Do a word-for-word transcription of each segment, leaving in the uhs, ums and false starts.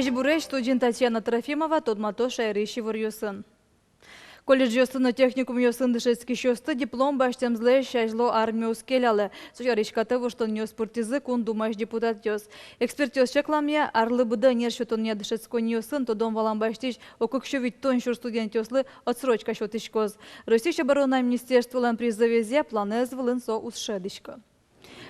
Ӟечбуресь! Студиын Татьяна Трофимова. Тодматӥсько шаерысь иворъёсын. Колледжъёсын но техникумъёсын дышетскисьёсты диплом басьтэмзылэсь азьло армиос келялэ. Со сярысь катэ воштонъёс пыртӥзы Кун Думаысь депутатъёс. Экспертъёс чакламъя, арлы быдэ ӧнер сётонъя дышетсконниосын тодон-валан басьтӥсь ог кык сю витьтон сюрс студентъёслы отсрочка сётӥськоз. Россиысь оборона министерстволэн призывезъя планэз вылын со уз шӧдӥськы.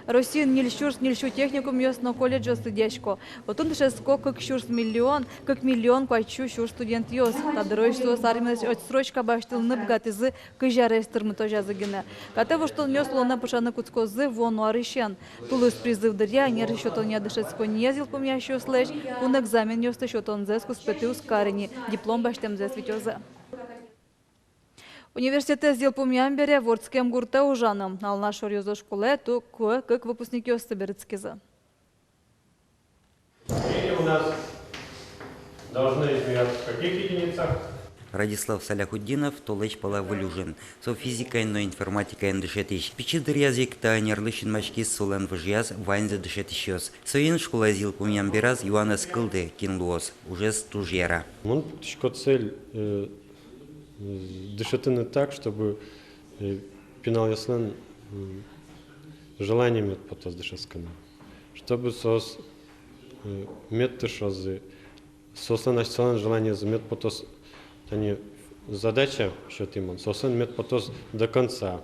Россиын ньыль сюрс ньыль сю техникумъёс но колледжъёс лыдъясько. Отын дышетско кык сюрс миллион, кык миллион куать сю сюрс студентъёс. Та дырозь соос армилэсь отсрочка басьтылыны быгатӥзы кызь арес тырмытозязы гинэ. Катэ воштонъёс улонэ пыӵаны кутскозы вуоно арысен. Тулыс призыв дыръя ӧнер сётонъя дышетсконниез йылпумъясьёслэсь кун экзаменъёсты сётонзэс куспетӥ уз кары ни, диплом басьтэмзэс витёзы. Университетэз йылпумъям бере вордскем гуртэ ужаны Алнаш шоръёзо школае туэ кык выпускникъёсты берытскизы. Дети у нас должны измеряться в каких единицах? Радислав Саляхутдинов толэзь пала выль ужын. Со физикаен но информатикаен дышетӥсь. Пичи дыръяз ик та ӧнерлы синмаськиз солэн выжыяз ваньзэ дышетӥсьёс. Соин школаез йылпумъям бераз юан ӧз кылды, кин луоз. Ужез туж яра. Мон пуктӥсько цель, э, дышетыны так, чтобы, э, пиналъёслэн, м, желание мед потоз дышетскыны, чтобы соос, э, мед тыршозы, соослэн асьсэлэн желаниез мед потоз, тани задача сётӥ мон, соослэн мед потоз до конца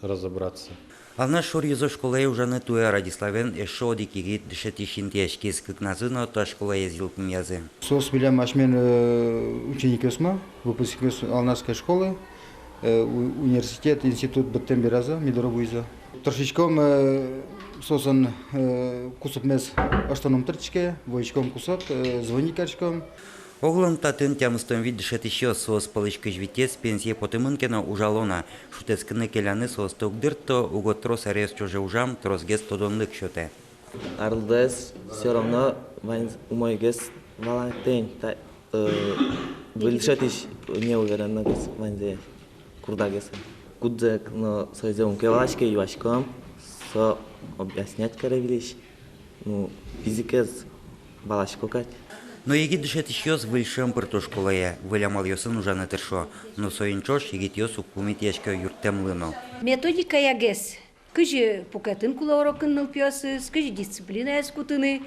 разобраться. Алнаш шоръёзо школае ужаны туэ Радиславен эшшо одӥг егит дышетӥсь интыяськиз, кыкназы но та школаез йылпумъязы. Соос милям асьмелэн, э, ученикъёсмы, выпускникъёс Алнашской школы, э, у-, университет, институт быдтэм беразы ми доры вуизы. Тыршиськом, э, соослэн, э, кусыпмес ӧжытыны ум тыртӥське, вуиськом кусып, э, звонить кариськом. Огъя татын тямыстон вить дышетӥсьёс, соос пӧлысь кызь витез пенсие потэмын ке но, ужало на. Шутэтскыны-келяны соосты уг дырто, уго трос аръёс ӵоже ужам тросгес тодонлык сётэ. Арлыдоез всё равно ваньзэ умойгес валантэм, та, э, выль дышетӥсь неуверенногес ваньзэ курдагес. Кудзэ но сойзэ ум ке валаське, юаськом, со объяснять каре выльысь. Ну, физикаез валасько кадь. Но егит дышетӥсьёс выль шӧм пырто школае, выль амалъёсын ужаны тыршо. Но соин ӵош егитъёс уг пумитъясько юрттэмлы но. Методикаягес, кызьы пукэтыны кулэ урокын нылпиосыз, кызьы дисциплинаез кутыны,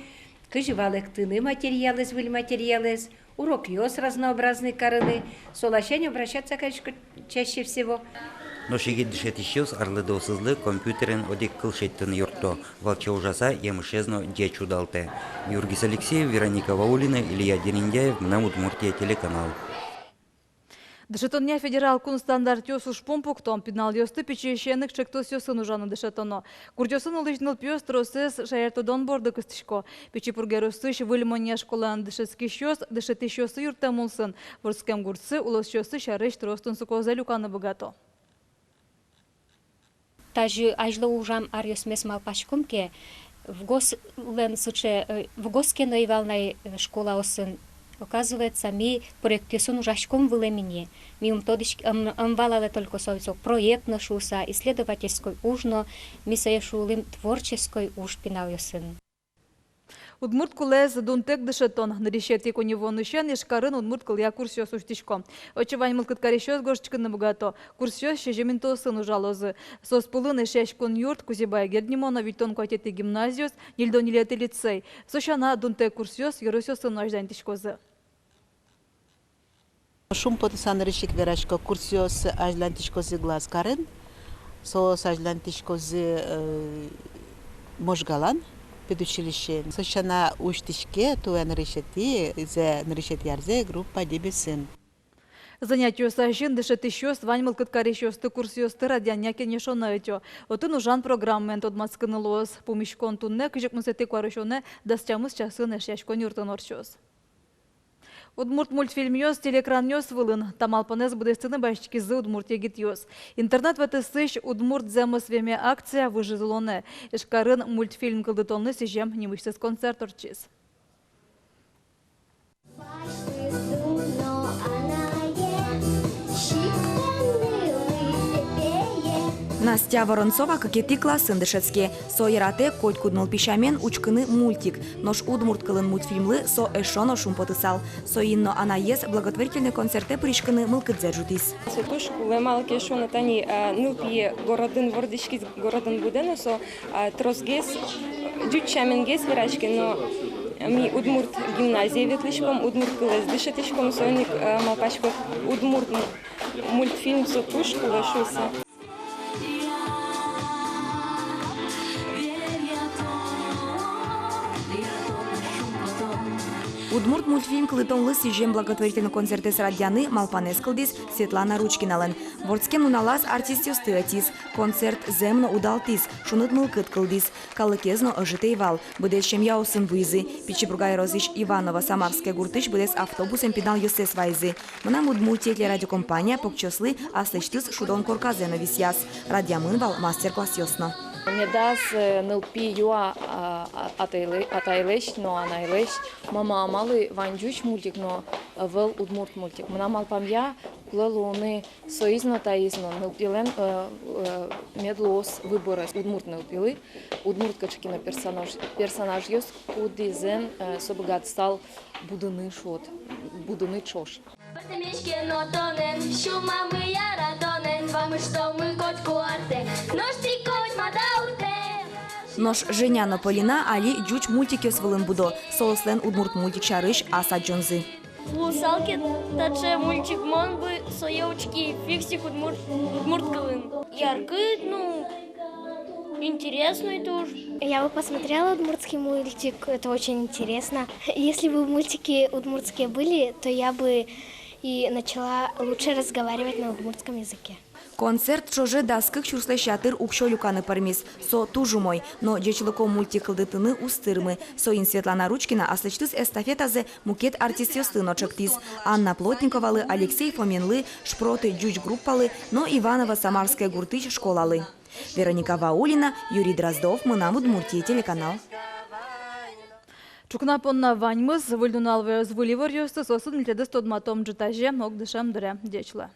кызьы валэктыны материалэз, выль материалэз, урокъёс разнообразной карыны, со ласянь обращаться карисько чаще всего. Нош егит дышетӥсьёс арлыдоосызлы компьютерен одӥг кыл шедьтыны юртто, валче ужаса емышез но ӟеч удалтэ. Юргис Алексеев, Вероника Ваулина, Илья Дерендяев, «Мынам Удмуртие» телеканал. Дышетонъя федерал кун стандартъёс ужпум пукто: пиналъёсты пичиысен ик ӵектосъёсын ужаны дышетоно. Гуртъёсын улӥсь нылпиос тросэз шаертодон борды кыстӥсько. Пичи Пурга ёросысь Выль Монья школаын дышетскисьёс дышетӥсьёсты юрттэм улсын, вордскем гуртсы улӥсьёсты сярысь трос тунсыкозэ люканы быгато. Тазьы азьло ужам аръёсмес малпаськом ке, ВГОС-лэн сыӵе, э, ВГОС ке но ӧй вал на, э, школаосын. Оказывается, ми проектъёсын ужаськом вылэм ини. Ми ум тодӥськ-, ӧм, ӧм валалэ только со, со проект но шуыса, исследовательской уж но, ми сое шуылӥм творческой уж пиналъёсын. Удмурт кылэз дунтэк дышетон. Нырысетӥ коньывуонысен Ижкарын удмурт кылъя курсъёс усьтӥсько. Отчы вань мылкыд карисьёс гожтӥськыны быгато. Курсъёс сизьым интыосын ужалозы. Соос пӧлын Эшъяськон юрт, Кузебай Герд нимо но витьтон куатетӥ гимназиос, ньыльдон ньылетӥ лицей. Со сяна, дунтэк курсъёс ёросъёсын но азьланьтӥськозы. Шумпотыса нырысь ик верасько, курсъёс азьланьтӥськозы Глазкарын, соос азьланьтӥськозы, э, Можгалан, педучилищеын. Со сяна, усьтӥське туэ нырысетӥ, зэ-, нырысетӥ арзэ группа Дебесын. Занятиос азьын дышетӥсьёс вань мылкыд карисьёсты курсъёсты радъянъя кенешоно ӧтё. Отын ужан программаен тодматскыны луоз. Пумиськон туннэ, кызь укмысэтӥ куарусёнэ, дас тямыс часын Эшъяськон юртын ортчоз. Удмурт мультфильмъёс телеэкранъёс вылын. Та малпанэз быдэстыны басьтӥськизы удмурт егитъёс. Интернет вӧтысысь «Удмурт зэмос веме» акция выжиз улонэ. Ижкарын мультфильм кылдытонлы сӥзем нимысьтыз концерт ортчиз. Настя Воронцова кыкетӥ классын дышетске. Со яратэ котькуд нылпи сямен учкыны мультик. Нош удмурт кылын мультфильмлы со эшшо но шумпотысал. Соин но анаез благотворительной концертэ пыриськыны мылкыдзэ ӝутӥз. Со туж кулэ, малы ке шуоно, тани, а, нылпие городын вордӥськиз, городын будэ но, со, а, тросгес, ӟуч сяменгес вераське, но ми удмурт гимназие ветлӥськом, удмурт кылэз дышетӥськом, соин ик, а, малпасько, удмурт м-, мультфильм со туж кулэ шуыса. Удмурт мультфильм кылдытонлы сӥзем благотворительной концертэз радъяны малпанэз кылдӥз Светлана Ручкиналэн. Вордскем нуналаз артистъёсты ӧтиз. Концерт зэм но удалтӥз, шуныт мылкыд кылдӥз. Калыкез но ӧжыт ӧй вал, быдэс семьяосын вуизы. Пичи Пурга ёросысь Иваново-Самарское гуртысь быдэс автобусэн пиналъёссэс вайизы. «Мынам Удмуртие» телерадиокомпания покчиослы аслэсьтыз шудон корказэ но висъяз. Радъямын вал мастер-классъёс но. Медаз, э, нылпи юа, а, а, атайлы-, атайлэсь но анайлэсь: «Мама, а малы вань ӟуч мультик но ӧвӧл удмурт мультик?» Мынам малпамъя, кулэ луыны соиз но, таиз но. Нылпилэн, э, э, мед луоз выборез. Удмурт нылпилы удмурт кыӵе ке но персонаж, персонажъёс, кудӥзэн, э, со быгатысал будыны, шуод, будыны ӵош. Пӧртэмесь ке но тонэн, сюлмамы яратонэн, вамыштомы котьку артэ, нош тӥ котьмада уртэ. Нош Женя но Полина али ӟуч мультикъёс вылын будо, соослэн удмурт мультик сярысь ас адӟонзы. Луысал ке таӵе мультик, мон бы сое учки, «Фиксик» удмурт, удмурт кылын. Яркыт, ну, интересный туж. Я бы посмотрела удмуртский мультик, это очень интересно. Если бы мультики удмуртские были, то я бы и начала лучше разговаривать на удмуртском языке. Концерт ӵоже дас кык сюрслэсь ятыр уксё люканы пӧрмиз. Со туж умой, но ӟечлыко мультик кылдытыны уз тырмы. Соин Светлана Ручкина аслэсьтыз эстафетазэ мукет артистъёслы но ӵектӥз. Анна Плотниковалы, Алексей Фоминлы, «Шпроты» ӟуч группалы но Иваново-Самарское гуртысь школалы. Вероника Ваулина, Юрий Дроздов, «Мынам Удмуртие» телеканал. Ӵукна понна ваньмыз. Выль нунал ваёз выль иворъёсты, соосын милемыз тодматом ӝытазе, огдышем дыре. Ӟеч луэ.